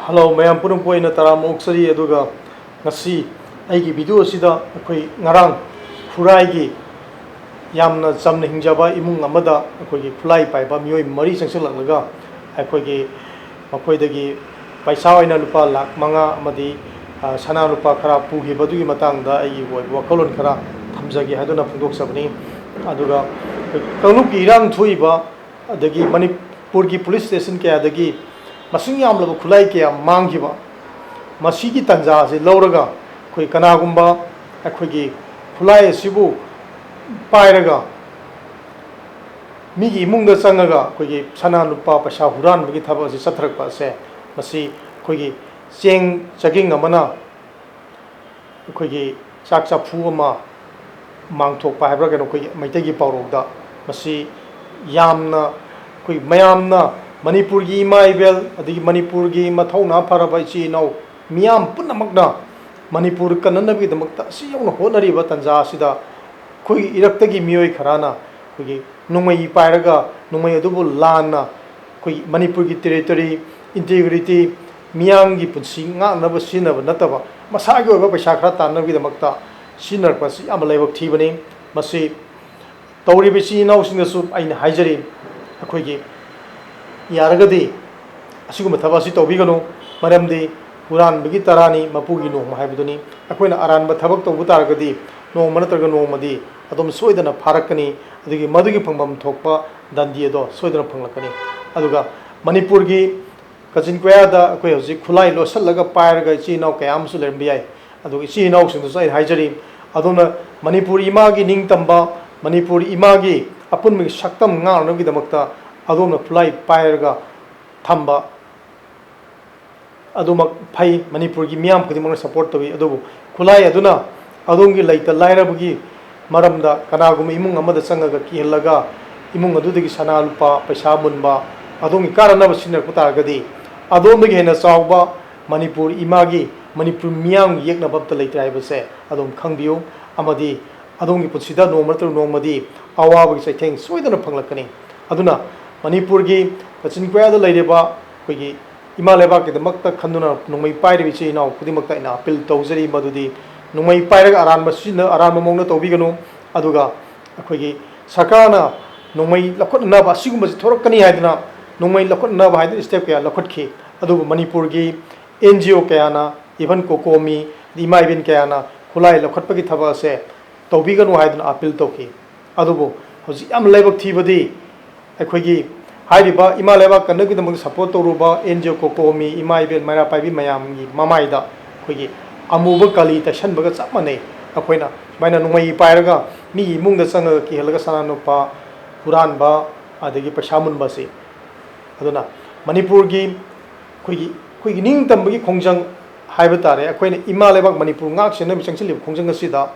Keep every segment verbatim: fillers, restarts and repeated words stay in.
Hello ꯃꯌꯥꯝ ꯄꯨꯝꯅꯃꯛꯄꯨ ꯑꯩꯅ ꯇꯔꯥꯝꯅ ꯑꯣꯛꯆꯔꯤ꯫ ꯑꯗꯨꯒ ꯉꯁꯤ ꯑꯩꯒꯤ ꯚꯤꯗꯤꯑꯣ ꯑꯁꯤꯗ ꯑꯩꯈꯣꯏ ꯉꯔꯥꯡ ꯈꯨꯔꯥꯏꯒꯤ ꯌꯥꯝꯅ ꯆꯝꯅ ꯍꯤꯡꯖꯕ ꯏꯃꯨꯡ ꯑꯃꯗ ꯑꯩꯈꯣꯏꯒꯤ ꯈꯨꯠꯂꯥꯏ ꯄꯥꯏꯕ ꯃꯤꯑꯣꯏ ꯃꯔꯤ ꯆꯪꯁꯤꯜꯂꯛꯂꯒ ꯑꯩꯈꯣꯏꯒꯤ ꯃꯈꯣꯏꯗꯒꯤ ꯄꯩꯁꯥ ꯑꯣꯏꯅ ꯂꯨꯄꯥ ꯂꯥꯈ ꯃꯉꯥ ꯑꯃꯗꯤ ꯁꯅꯥ ꯂꯨꯄꯥ ꯈꯔ ꯄꯨꯈꯤꯕꯗꯨꯒꯤ ꯃꯇꯥꯡꯗ ꯑꯩꯒꯤ ꯑꯣꯏꯕ ꯋꯥꯈꯜꯂꯣꯟ ꯈꯔ ꯊꯝꯖꯒꯦ ꯍꯥꯏꯗꯨꯅ ꯐꯣꯡꯗꯣꯛꯆꯕꯅꯤ꯫ ꯑꯗꯨꯒ ꯀꯥꯡꯂꯨꯞꯀꯤ ꯏꯔꯥꯡ ꯊꯣꯛꯏꯕ ꯑꯗꯒꯤ ꯃꯅꯤꯄꯨꯔꯒꯤ ꯄꯨꯂꯤꯁ ꯁ꯭ꯇꯦꯁꯟ ꯀꯌꯥꯗꯒꯤ ꯃꯁꯤꯡ ꯌꯥꯝꯂꯕ ꯈꯨꯠꯂꯥꯏ ꯀꯌꯥ ꯃꯥꯡꯈꯤꯕ, ꯃꯁꯤꯒꯤ ꯇꯥꯟꯖꯥ ꯑꯁꯤ ꯂꯧꯔꯒ ꯑꯩꯈꯣꯏ ꯀꯅꯥꯒꯨꯝꯕ ꯑꯩꯈꯣꯏꯒꯤ ꯈꯨꯠꯂꯥꯏ ꯑꯁꯤꯕꯨ ꯄꯥꯏꯔꯒ ꯃꯤꯒꯤ ꯏꯃꯨꯡꯗ ꯆꯪꯉꯒ ꯑꯩꯈꯣꯏꯒꯤ ꯁꯅꯥ ꯂꯨꯄꯥ ꯄꯩꯁꯥ ꯍꯨꯔꯥꯟꯕꯒꯤ ꯊꯕꯛ ꯑꯁꯤ ꯆꯠꯊꯔꯛꯄ ꯑꯁꯦ, ꯃꯁꯤ ꯑꯩꯈꯣꯏꯒꯤ ꯆꯦꯡ ꯆꯒꯤꯡ ꯑꯃꯅ ꯑꯩꯈꯣꯏꯒꯤ ꯆꯥꯛ ꯆꯐꯨ ꯑꯃ ꯃꯥꯡꯊꯣꯛꯄ ꯍꯥꯏꯕ꯭ꯔꯥ ꯀꯩꯅꯣ, ꯑꯩꯈꯣꯏꯒꯤ ꯃꯩꯇꯩꯒꯤ ꯄꯥꯎꯔꯧꯗ, ꯃꯁꯤ ꯌꯥꯝꯅ ꯑꯩꯈꯣꯏ ꯃꯌꯥꯝꯅ ꯃꯅꯤꯄꯨꯔꯒꯤ ꯏꯃꯥ ꯏꯕꯦꯜ ꯑꯗꯒꯤ ꯃꯅꯤꯄꯨꯔꯒꯤ ꯃꯊꯧꯅꯥ ꯐꯔꯕ ꯏꯆꯤꯜ ꯏꯅꯥꯎ ꯃꯤꯌꯥꯝ ꯄꯨꯝꯅꯃꯛꯅ ꯃꯅꯤꯄꯨꯔ ꯀꯟꯅꯅꯕꯒꯤꯗꯃꯛꯇ ꯑꯁꯤ ꯌꯧꯅ ꯍꯣꯠꯅꯔꯤꯕ ꯇꯥꯟꯖꯥ ꯑꯁꯤꯗ ꯑꯩꯈꯣꯏꯒꯤ ꯏꯔꯛꯇꯒꯤ ꯃꯤꯑꯣꯏ ꯈꯔꯅ ꯑꯩꯈꯣꯏꯒꯤ ꯅꯣꯡꯃꯩ ꯄꯥꯏꯔꯒ ꯅꯣꯡꯃꯩ ꯑꯗꯨꯕꯨ ꯂꯥꯟꯅ ꯑꯩꯈꯣꯏꯒꯤ ꯃꯅꯤꯄꯨꯔꯒꯤ territory integrity, ꯃꯤꯌꯥꯝꯒꯤ ꯄꯨꯟꯁꯤ ꯉꯥꯛꯅꯕ ꯁꯤꯖꯤꯟꯅꯕ ꯅꯠꯇꯕ ꯃꯁꯥꯒꯤ ꯑꯣꯏꯕ ꯄꯩꯁꯥ ꯈꯔ ꯇꯥꯟꯅꯕꯒꯤꯗꯃꯛꯇ ꯁꯤꯖꯤꯟꯅꯔꯛꯄ ꯑꯁꯤ ꯌꯥꯝꯅ ꯂꯥꯏꯕꯛ ꯊꯤꯕꯅꯤ꯫ ꯃꯁꯤ ꯇꯧꯔꯤꯕ ꯏꯆꯤꯜ ꯏꯅꯥꯎꯁꯤꯡꯗꯁꯨ ꯑꯩꯅ ꯍꯥꯏꯖꯔꯤ, ꯑꯩꯈꯣꯏꯒꯤ ꯌꯥꯔꯒꯗꯤ ꯑꯁꯤꯒꯨꯝꯕ ꯊꯕꯛ ꯑꯁꯤ ꯇꯧꯕꯤꯒꯅꯨ꯫ ꯃꯔꯝꯗꯤ ꯍꯨꯔꯥꯟꯕꯒꯤ ꯇꯔꯥꯅꯤ, ꯃꯄꯨꯒꯤ ꯅꯣꯡꯃ ꯍꯥꯏꯕꯗꯨꯅꯤ꯫ ꯑꯩꯈꯣꯏꯅ ꯑꯔꯥꯟꯕ ꯊꯕꯛ ꯇꯧꯕ ꯇꯥꯔꯒꯗꯤ ꯅꯣꯡꯃ ꯅꯠꯇ꯭ꯔꯒ ꯅꯣꯡꯃꯗꯤ ꯑꯗꯨꯝ ꯁꯣꯏꯗꯅ ꯐꯥꯔꯛꯀꯅꯤ, ꯑꯗꯨꯒꯤ ꯃꯗꯨꯒꯤ ꯐꯪꯐꯝ ꯊꯣꯛꯄ ꯗꯟꯗꯤ ꯑꯗꯣ ꯁꯣꯏꯗꯅ ꯐꯪꯂꯛꯀꯅꯤ꯫ ꯑꯗꯨꯒ ꯃꯅꯤꯄꯨꯔꯒꯤ ꯀꯥꯆꯤꯟ ꯀꯣꯌꯥꯗ ꯑꯩꯈꯣꯏ ꯍꯧꯖꯤꯛ ꯈꯨꯠꯂꯥꯏ ꯂꯣꯠꯁꯤꯜꯂꯒ ꯄꯥꯏꯔꯒ ꯏꯆꯤꯜ ꯏꯅꯥꯎ ꯀꯌꯥ ꯑꯃꯁꯨ ꯂꯩꯔꯝꯕ ꯌꯥꯏ꯫ ꯑꯗꯨꯒ ꯏꯆꯤꯜ ꯏꯅꯥꯎꯁꯤꯡꯗꯁꯨ ꯑꯩꯅ ꯍꯥꯏꯖꯔꯤ, ꯑꯗꯣꯝꯅ ꯃꯅꯤꯄꯨꯔ ꯏꯃꯥꯒꯤ ꯅꯤꯡꯇꯝꯕ, ꯃꯅꯤꯄꯨꯔ ꯏꯃꯥꯒꯤ ꯑꯄꯨꯟꯕꯒꯤ ꯁꯛꯇꯝ ꯉꯥꯛꯅꯅꯕꯒꯤꯗꯃꯛꯇ ꯑꯗꯣꯝꯅ ꯈꯨꯠꯂꯥꯏ ꯄꯥꯏꯔꯒ ꯊꯝꯕ ꯑꯗꯨꯃꯛ ꯐꯩ, ꯃꯅꯤꯄꯨꯔꯒꯤ ꯃꯤꯌꯥꯝ ꯈꯨꯗꯤꯡꯃꯛꯅ support ꯇꯧꯏ꯫ ꯑꯗꯨꯕꯨ ꯈꯨꯠꯂꯥꯏ ꯑꯗꯨꯅ ꯑꯗꯣꯝꯒꯤ ꯂꯩꯇ ꯂꯥꯏꯔꯕꯒꯤ ꯃꯔꯝꯗ ꯀꯅꯥꯒꯨꯝꯕ ꯏꯃꯨꯡ ꯑꯃꯗ ꯆꯪꯉꯒ ꯀꯤꯍꯜꯂꯒ ꯏꯃꯨꯡ ꯑꯗꯨꯗꯒꯤ ꯁꯅꯥ ꯂꯨꯄꯥ ꯄꯩꯁꯥ ꯃꯨꯟꯕ, ꯑꯗꯣꯝꯒꯤ ꯀꯥꯟꯅꯅꯕ ꯁꯤꯖꯤꯟꯅꯔꯛꯄ ꯇꯥꯔꯒꯗꯤ ꯑꯗꯣꯝꯗꯒꯤ ꯍꯦꯟꯅ ꯆꯥꯎꯕ ꯃꯅꯤꯄꯨꯔ ꯏꯃꯥꯒꯤ, ꯃꯅꯤꯄꯨꯔ ꯃꯤꯌꯥꯝꯒꯤ ꯌꯦꯛꯅꯕ ꯑꯝꯇ ꯂꯩꯇ꯭ꯔꯦ ꯍꯥꯏꯕꯁꯦ ꯑꯗꯨꯝ ꯈꯪꯕꯤꯌꯨ꯫ ꯑꯃꯗꯤ ꯑꯗꯣꯝꯒꯤ ꯄꯨꯟꯁꯤꯗ ꯅꯣꯡꯃ ꯅꯠꯇ꯭ꯔꯒ ꯅꯣꯡꯃꯗꯤ ꯑꯋꯥꯕꯒꯤ ꯆꯩꯊꯦꯡ ꯁꯣꯏꯗꯅ ꯐꯪꯂꯛꯀꯅꯤ꯫ ꯑꯗꯨꯅ ꯃꯅꯤꯄꯨꯔꯒꯤ ꯀꯥꯆꯤꯟ ꯀꯣꯌꯥꯗ ꯂꯩꯔꯤꯕ ꯑꯩꯈꯣꯏꯒꯤ ꯏꯃꯥ ꯂꯩꯕꯥꯛꯀꯤꯗꯃꯛꯇ ꯈꯟꯗꯨꯅ ꯅꯣꯡꯃꯩ ꯄꯥꯏꯔꯤꯕ ꯏꯆꯤꯜ ꯏꯅꯥꯎ ꯈꯨꯗꯤꯡꯃꯛꯇ ꯑꯩꯅ ꯑꯥꯄꯤꯜ ꯇꯧꯖꯔꯤ, ꯃꯗꯨꯗꯤ ꯅꯣꯡꯃꯩ ꯄꯥꯏꯔꯒ ꯑꯔꯥꯟꯕ ꯁꯤꯖꯤꯟꯅ ꯑꯔꯥꯟꯕ ꯃꯑꯣꯡꯗ ꯇꯧꯕꯤꯒꯅꯨ꯫ ꯑꯗꯨꯒ ꯑꯩꯈꯣꯏꯒꯤ ꯁꯔꯀꯥꯔꯅ ꯅꯣꯡꯃꯩ ꯂꯧꯈꯠꯅꯅꯕ ꯑꯁꯤꯒꯨꯝꯕꯁꯤ ꯊꯣꯔꯛꯀꯅꯤ ꯍꯥꯏꯗꯨꯅ ꯅꯣꯡꯃꯩ ꯂꯧꯈꯠꯅꯅꯕ ꯍꯥꯏꯗꯨꯅ ꯁ꯭ꯇꯦꯞ ꯀꯌꯥ ꯂꯧꯈꯠꯈꯤ꯫ ꯑꯗꯨꯕꯨ ꯃꯅꯤꯄꯨꯔꯒꯤ ꯑꯦꯟ ꯖꯤ ꯑꯣ ꯀꯌꯥꯅ, ꯏꯚꯟ ꯀꯣꯀꯣꯃꯤ, ꯏꯃꯥ ꯏꯕꯦꯟ ꯀꯌꯥꯅ ꯈꯨꯠꯂꯥꯏ ꯂꯧꯈꯠꯄꯒꯤ ꯊꯕꯛ ꯑꯁꯦ ꯇꯧꯕꯤꯒꯅꯨ ꯍꯥꯏꯗꯨꯅ ꯑꯥꯄꯤꯜ ꯇꯧꯈꯤ꯫ ꯑꯗꯨꯕꯨ ꯍꯧꯖꯤꯛ ꯌꯥꯝ ꯂꯥꯏꯕꯛ ꯊꯤꯕꯗꯤ ꯑꯩꯈꯣꯏꯒꯤ ꯍꯥꯏꯔꯤꯕ ꯏꯃꯥ ꯂꯩꯕꯥꯛ ꯀꯟꯅꯕꯒꯤꯗꯃꯛꯇ ꯁꯄꯣꯔꯠ ꯇꯧꯔꯨꯕ ꯑꯦꯟ ꯖꯤ ꯑꯣ ꯀꯣꯀꯣꯃꯤ, ꯏꯃꯥ ꯏꯕꯦꯜ ꯃꯩꯔꯥ ꯄꯥꯏꯕꯤ ꯃꯌꯥꯝꯒꯤ ꯃꯃꯥꯏꯗ ꯑꯩꯈꯣꯏꯒꯤ ꯑꯃꯨꯕ ꯀꯥꯂꯤ ꯇꯩꯁꯟꯕꯒ ꯆꯞ ꯃꯥꯟꯅꯩ꯫ ꯑꯩꯈꯣꯏꯅ ꯁꯨꯃꯥꯏꯅ ꯅꯣꯡꯃꯩ ꯄꯥꯏꯔꯒ ꯃꯤꯒꯤ ꯏꯃꯨꯡꯗ ꯆꯪꯉꯒ ꯀꯤꯍꯜꯂꯒ ꯁꯅꯥ ꯂꯨꯄꯥ ꯍꯨꯔꯥꯟꯕ, ꯑꯗꯒꯤ ꯄꯩꯁꯥ ꯃꯨꯟꯕ ꯑꯁꯤ꯫ ꯑꯗꯨꯅ ꯃꯅꯤꯄꯨꯔꯒꯤ ꯑꯩꯈꯣꯏꯒꯤ, ꯑꯩꯈꯣꯏꯒꯤ ꯅꯤꯡꯇꯝꯕꯒꯤ ꯈꯣꯡꯖꯪ ꯍꯥꯏꯕ ꯇꯥꯔꯦ, ꯑꯩꯈꯣꯏꯅ ꯏꯃꯥ ꯂꯩꯕꯥꯛ ꯃꯅꯤꯄꯨꯔ ꯉꯥꯛ ꯁꯦꯟꯅꯕ ꯆꯪꯁꯤꯜꯂꯤꯕ ꯈꯣꯡꯖꯪ ꯑꯁꯤꯗ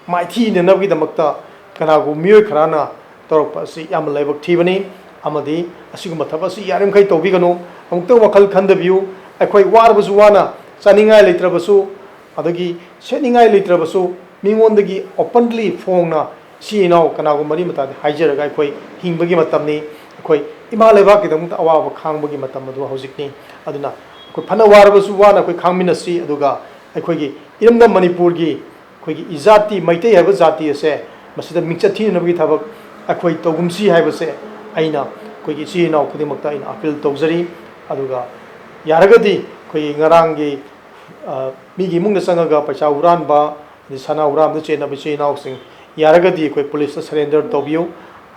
ꯃꯥꯏꯊꯤꯅꯅꯕꯒꯤꯗꯃꯛꯇ ꯀꯅꯥꯒꯨꯝꯕ ꯃꯤꯑꯣꯏ ꯈꯔꯅ ꯇꯧꯔꯛꯄ ꯑꯁꯤ ꯌꯥꯝꯅ ꯂꯥꯏꯕꯛ ꯊꯤꯕꯅꯤ꯫ ꯑꯃꯗꯤ ꯑꯁꯤꯒꯨꯝꯕ ꯊꯕꯛ ꯑꯁꯤ ꯌꯥꯔꯤꯃꯈꯩ ꯇꯧꯕꯤꯒꯅꯨ꯫ ꯑꯃꯨꯛꯇꯪ ꯋꯥꯈꯜ ꯈꯟꯊꯕꯤꯌꯨ꯫ ꯑꯩꯈꯣꯏ ꯋꯥꯔꯕꯁꯨ ꯋꯥꯅ, ꯆꯥꯅꯤꯡꯉꯥꯏ ꯂꯩꯇ꯭ꯔꯕꯁꯨ, ꯑꯗꯒꯤ ꯁꯦꯠꯅꯤꯡꯉꯥꯏ ꯂꯩꯇ꯭ꯔꯕꯁꯨ, ꯃꯤꯉꯣꯟꯗꯒꯤ ꯑꯣꯄꯟꯂꯤ ꯐꯣꯡꯅ ꯏꯆꯤꯜ ꯏꯅꯥꯎ ꯀꯅꯥꯒꯨꯝꯕ ꯃꯔꯤ ꯃꯇꯥꯗ ꯍꯥꯏꯖꯔꯒ ꯑꯩꯈꯣꯏ ꯍꯤꯡꯕꯒꯤ ꯃꯇꯝꯅꯤ꯫ ꯑꯩꯈꯣꯏ ꯏꯃꯥ ꯂꯩꯕꯥꯛꯀꯤꯗꯃꯛꯇ ꯑꯋꯥꯕ ꯈꯥꯡꯕꯒꯤ ꯃꯇꯝ ꯑꯗꯨ ꯍꯧꯖꯤꯛꯅꯤ꯫ ꯑꯗꯨꯅ ꯑꯩꯈꯣꯏ ꯐꯅ ꯋꯥꯔꯕꯁꯨ ꯋꯥꯅ ꯑꯩꯈꯣꯏ ꯈꯥꯡꯃꯤꯟꯅꯁꯤ꯫ ꯑꯗꯨꯒ ꯑꯩꯈꯣꯏꯒꯤ ꯏꯔꯝꯗꯝ ꯃꯅꯤꯄꯨꯔꯒꯤ ꯑꯩꯈꯣꯏꯒꯤ ꯏꯖꯥꯇꯤ, ꯃꯩꯇꯩ ꯍꯥꯏꯕ ꯖꯥꯇꯤ ꯑꯁꯦ ꯃꯁꯤꯗ ꯃꯤꯡꯆꯠ ꯊꯤꯅꯅꯕꯒꯤ ꯊꯕꯛ ꯑꯩꯈꯣꯏ ꯇꯧꯒꯨꯝꯁꯤ ꯍꯥꯏꯕꯁꯦ ꯑꯩꯅ ꯑꯩꯈꯣꯏꯒꯤ ꯏꯆꯤꯜ ꯏꯅꯥꯎ ꯈꯨꯗꯤꯡꯃꯛꯇ ꯑꯩꯅ ꯑꯥꯄꯤꯜ ꯇꯧꯖꯔꯤ꯫ ꯑꯗꯨꯒ ꯌꯥꯔꯒꯗꯤ ꯑꯩꯈꯣꯏꯒꯤ ꯉꯔꯥꯡꯒꯤ, ꯑ, ꯃꯤꯒꯤ ꯏꯃꯨꯡꯗ ꯆꯪꯉꯒ ꯄꯩꯁꯥ ꯍꯨꯔꯥꯟꯕ, ꯑꯗꯩ ꯁꯅꯥ ꯍꯨꯔꯥꯟꯕꯗ ꯆꯦꯟꯅꯕ ꯏꯆꯤꯜ ꯏꯅꯥꯎꯁꯤꯡ ꯌꯥꯔꯒꯗꯤ ꯑꯩꯈꯣꯏ ꯄꯨꯂꯤꯁꯇ ꯁꯔꯦꯟꯗꯔ ꯇꯧꯕꯤꯌꯨ꯫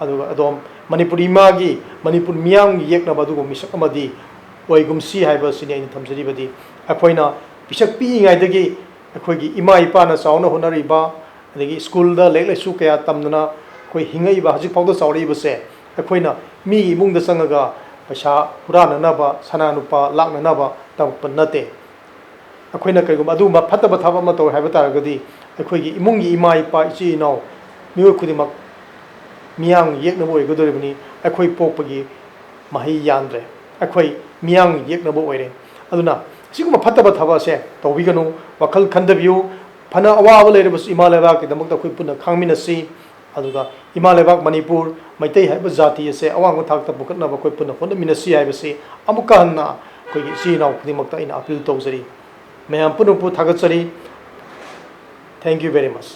ꯑꯗꯨꯒ ꯑꯗꯣꯝ ꯃꯅꯤꯄꯨꯔ ꯏꯃꯥꯒꯤ, ꯃꯅꯤꯄꯨꯔ ꯃꯤꯌꯥꯝꯒꯤ ꯌꯦꯛꯅꯕ ꯑꯗꯨꯒꯨꯝꯕ ꯃꯤꯁꯛ ꯑꯃꯗꯤ ꯑꯣꯏꯒꯨꯝꯁꯤ ꯍꯥꯏꯕꯁꯤꯅꯤ ꯑꯩꯅ ꯊꯝꯖꯔꯤꯕꯗꯤ꯫ ꯑꯩꯈꯣꯏꯅ ꯄꯤꯁꯛ ꯄꯤꯛꯏꯉꯩꯗꯒꯤ ꯑꯩꯈꯣꯏꯒꯤ ꯏꯃꯥ ꯏꯄꯥꯅ ꯆꯥꯎꯅ ꯍꯣꯠꯅꯔꯤꯕ, ꯑꯗꯒꯤ ꯁ꯭ꯀꯨꯜꯗ ꯂꯥꯏꯔꯤꯛ ꯂꯥꯏꯁꯨ ꯀꯌꯥ ꯇꯝꯗꯅ ꯑꯩꯈꯣꯏ ꯍꯤꯡꯉꯛꯏꯕ, ꯍꯧꯖꯤꯛ ꯐꯥꯎꯗ ꯆꯥꯎꯔꯛꯏꯕꯁꯦ, ꯑꯩꯈꯣꯏꯅ ꯃꯤꯒꯤ ꯏꯃꯨꯡꯗ ꯆꯪꯉꯒ ꯄꯩꯁꯥ ꯍꯨꯔꯥꯟꯅꯅꯕ, ꯁꯅꯥ ꯂꯨꯄꯥ ꯂꯥꯛꯅꯅꯕ ꯇꯝꯃꯛꯄ ꯅꯠꯇꯦ꯫ ꯑꯩꯈꯣꯏꯅ ꯀꯔꯤꯒꯨꯝꯕ ꯑꯗꯨꯒꯨꯝꯕ ꯐꯠꯇꯕ ꯊꯕꯛ ꯑꯃ ꯇꯧꯔꯦ ꯍꯥꯏꯕ ꯇꯥꯔꯒꯗꯤ, ꯑꯩꯈꯣꯏꯒꯤ ꯏꯃꯨꯡꯒꯤ ꯏꯃꯥ ꯏꯄꯥ, ꯏꯆꯤꯜ ꯏꯅꯥꯎ, ꯃꯤꯑꯣꯏ ꯈꯨꯗꯤꯡꯃꯛ ꯃꯤꯌꯥꯝ ꯌꯦꯛꯅꯕ ꯑꯣꯏꯒꯗꯧꯔꯤꯕꯅꯤ꯫ ꯑꯩꯈꯣꯏ ꯄꯣꯛꯄꯒꯤ ꯃꯍꯩ ꯌꯥꯟꯗ꯭ꯔꯦ, ꯑꯩꯈꯣꯏ ꯃꯤꯌꯥꯝ ꯌꯦꯛꯅꯕ ꯑꯣꯏꯔꯦ꯫ ꯑꯗꯨꯅ ꯁꯤꯒꯨꯝꯕ ꯐꯠꯇꯕ ꯊꯕꯛ ꯑꯁꯦ ꯇꯧꯕꯤꯒꯅꯨ, ꯋꯥꯈꯜ ꯈꯟꯊꯕꯤꯌꯨ꯫ ꯐꯅ ꯑꯋꯥꯕ ꯂꯩꯔꯕꯁꯨ ꯏꯃꯥ ꯂꯩꯕꯥꯛꯀꯤꯗꯃꯛꯇ ꯑꯩꯈꯣꯏ ꯄꯨꯟꯅ ꯈꯥꯡꯃꯤꯟꯅꯁꯤ꯫ ꯑꯗꯨꯒ ꯏꯃꯥ ꯂꯩꯕꯥꯛ ꯃꯅꯤꯄꯨꯔ, ꯃꯩꯇꯩ ꯍꯥꯏꯕ ꯖꯥꯇꯤ ꯑꯁꯦ ꯑꯋꯥꯡꯕ ꯊꯥꯛꯇ ꯄꯨꯈꯠꯅꯕ ꯑꯩꯈꯣꯏ ꯄꯨꯟꯅ ꯍꯣꯠꯅꯃꯤꯟꯅꯁꯤ ꯍꯥꯏꯕꯁꯤ ꯑꯃꯨꯛꯀ ꯍꯟꯅ ꯑꯩꯈꯣꯏꯒꯤ ꯏꯆꯤꯜ ꯏꯅꯥꯎ ꯈꯨꯗꯤꯡꯃꯛꯇ ꯑꯩꯅ ꯑꯄꯤꯜ ꯇꯧꯖꯔꯤ꯫ ꯃꯌꯥꯝ ꯄꯨꯝꯅꯃꯛꯄꯨ ꯊꯥꯒꯠꯆꯔꯤ꯫ Thank you very much.